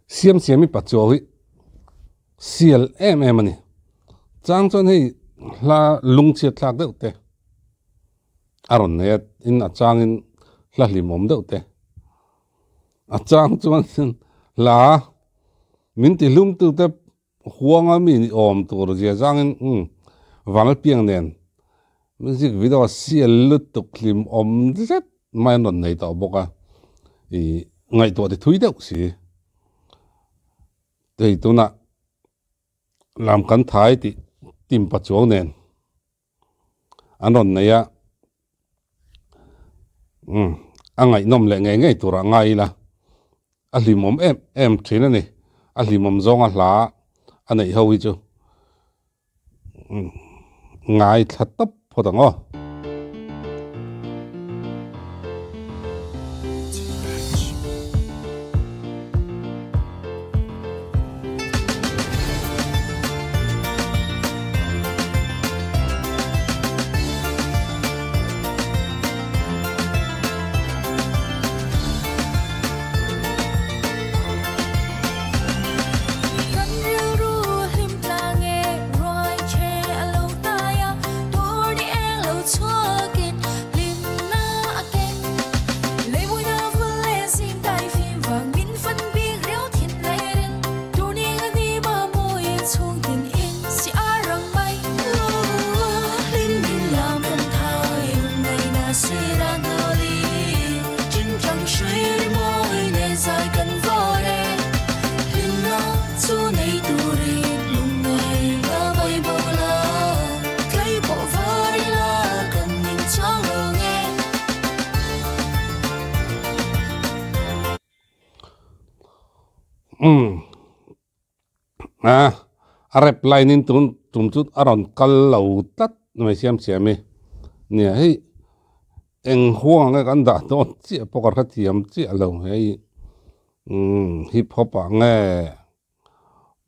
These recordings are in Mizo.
Siam siami pachuau hi sial em em a ni. Chang chuan hei hla lungchhiat thlak deuh te a rawn nei a, tin a changin hla hlimawm deuh te. A chang chuan hla min ti hlum tu te huanga mi ni awm tur zia zangin umm Vanlalpiang nen music video sial lutuk hlimawm zet mai an rawn nei tawh bawk a, ih ngaihtuah ti thui deuh si. Hei tunah lam kan thai tih tim pachuau nen an rawn nei a, umm a ngaihnawm leh ngei ngei turah ngai ila a hlimawm em em thin a ni, a hlimawm zawnga hla a neih ho hi chu ngaithla tawp phawt ang aw. Kan rilru hlim tlang e, ruai che a lo hnai a, tur ni eng lo chhuakin hlimna a keng. Leimawina vul leh zing tai fim vang min fan bik riau thin lairin, tur ni nga ni ma mawi chhung tin in si a rang mai. Hlim min lam kan thai lungngaihna sir a hnawli, chinchang hrui ri mawi nen zai kan vawr e. Hlimna chu nei turin lungngaihna mai bo la, tlai pawh var ila kan ning chuang lo nge. Umm a a rep line in tun tum chu a rawn kal lo tlat mai siam siam i nia hei eng huang nge kan dah dawn chiah pawh ka hrethiam chiah lo hei. Umm hip hop ah nge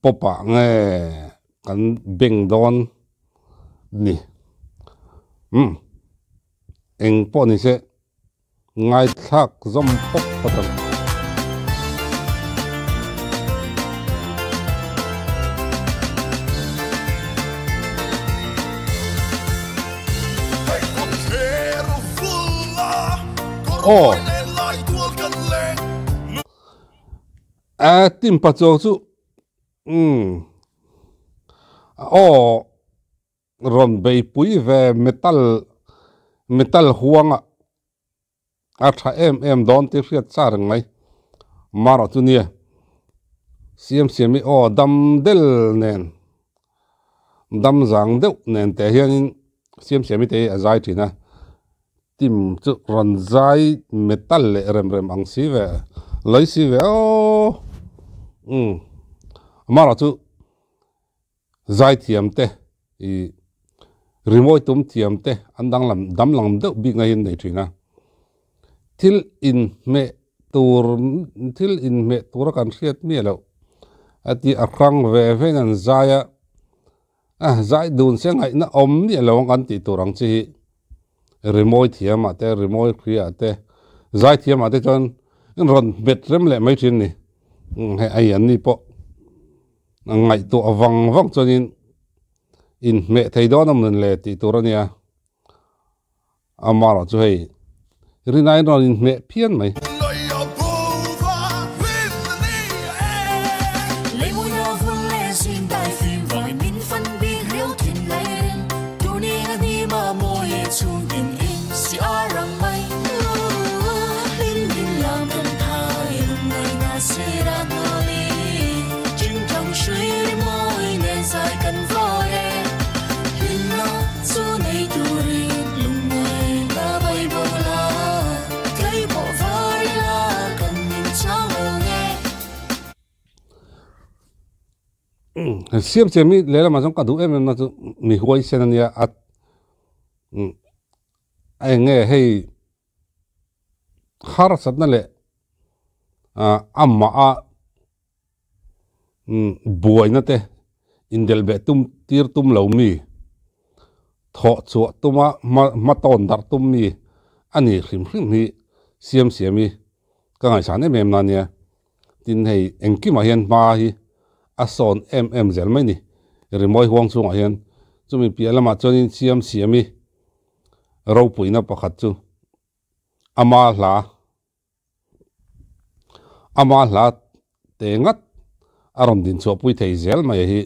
pop ah nge kan beng dawn ni umm eng pawh ni se ngaithlak zawm phawt phawt ang. Aw. A tim pachuau chu umm aw rawn beipui ve metal metal huanga a tha em em dawn tih hriat sa reng mai marawh chu nia siam siam hi aw dam del nen dam zang deuh nen teh hianin siam siam hi te hi a zai thin a. Tim chu rawn zai metal leh rem rem ang si ve, lei si ve aw umm amaherawh chu zai thiam te ih rimawi tum thiam te an danglam damlang deuh bik na hi an nei thin a, thil inhmeh tur thil inhmeh tura kan hriat miah loh a ti a hrang ve vein an zai a. A zai dun se ngaihna awm miah lo ang kan tih tur ang chi hi rimawi thiamah te rimawi hriaah te zai thiamah te chuan in rawn bet rem leh mai thin ni hei ai an ni pawh ngaihtuah vang vang chuanin inhmeh thei dawn a mawn le tih tur a nia amaherawh chu hei rinaiin rawn inhmeh phian mai. Chu nei turin lungngai la mai bo la, tlai pawh var ila kan ning chang lo nge. Siam siam hi lehlamah chuan ka duh em em na chu mi huaisen a nia a eng nge hei harsatna leh amah a Buaina te indelh beh tum tir tum lo mi, thawh chhuah tuma hma tawn darh tum mi a ni hrim hrim hi siam siam hi ka ngaihsan em em na nia. Tin hei engkimah hian hma hi a sawn em em zel mai ni. Rimawi huang chhungah hian chumi piah lamah chuanin siam siami ropuina pakhat chu ama hla ama hla te ngat a rawn din chhuah pui thei zel mai hi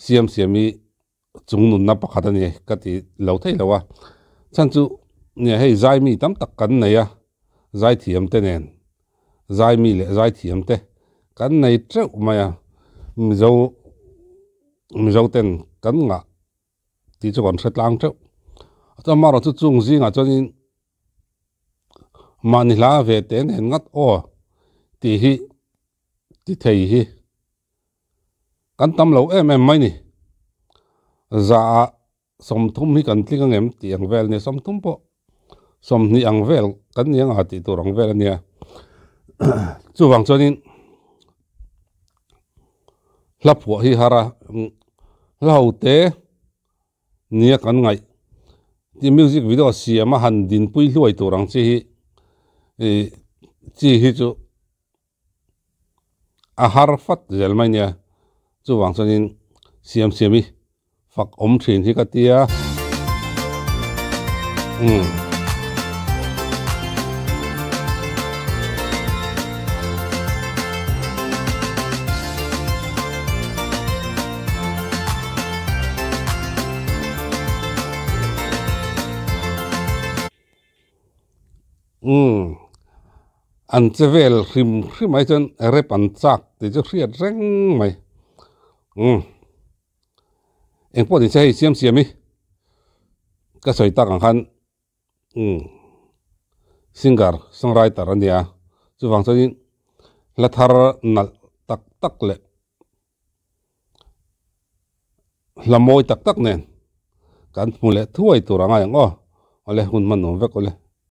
siam siami chung nunna pakhat a ni ka ti lo thei lo a chhan chu nia hei zai mi tam tak kan nei a zai thiam te nen zai mi leh zai thiam te kan nei teuh mai a mizo mizo ten kan ngah tih chu kan hre tlang teuh chuan amaherawh chu chung zingah chuanin mahni hla ve te nen ngat aw tih hi ti thei hi kan tam lo em em mai ni zah ah sawmthum hi kan tling angem tih ang vel a nia sawmthum pawh sawmhnih ang vel kan ni anga tih tur ang vel a nia chuvang chuanin hla phuah hi har a hla ho te nia kan ngaih tih music video siam a han dinpui hluai tur ang chi hi ih chi hi chu. A har fat zel mai nia chuvang chuanin siam siam hi fak awm thin hi ka tia umm. Umm an che vel hrim hrim ai chuan rep an chak tih chu hriat reng mai umm engpawh ni se hei siam siam hi ka sawi tak ang khan umm singer songwriter a nia chuvang chuanin hla thar nalh tak tak leh hla mawi tak tak nen kan hmu leh thuai tur a ngai ang aw awle hun hman nuam vek awle.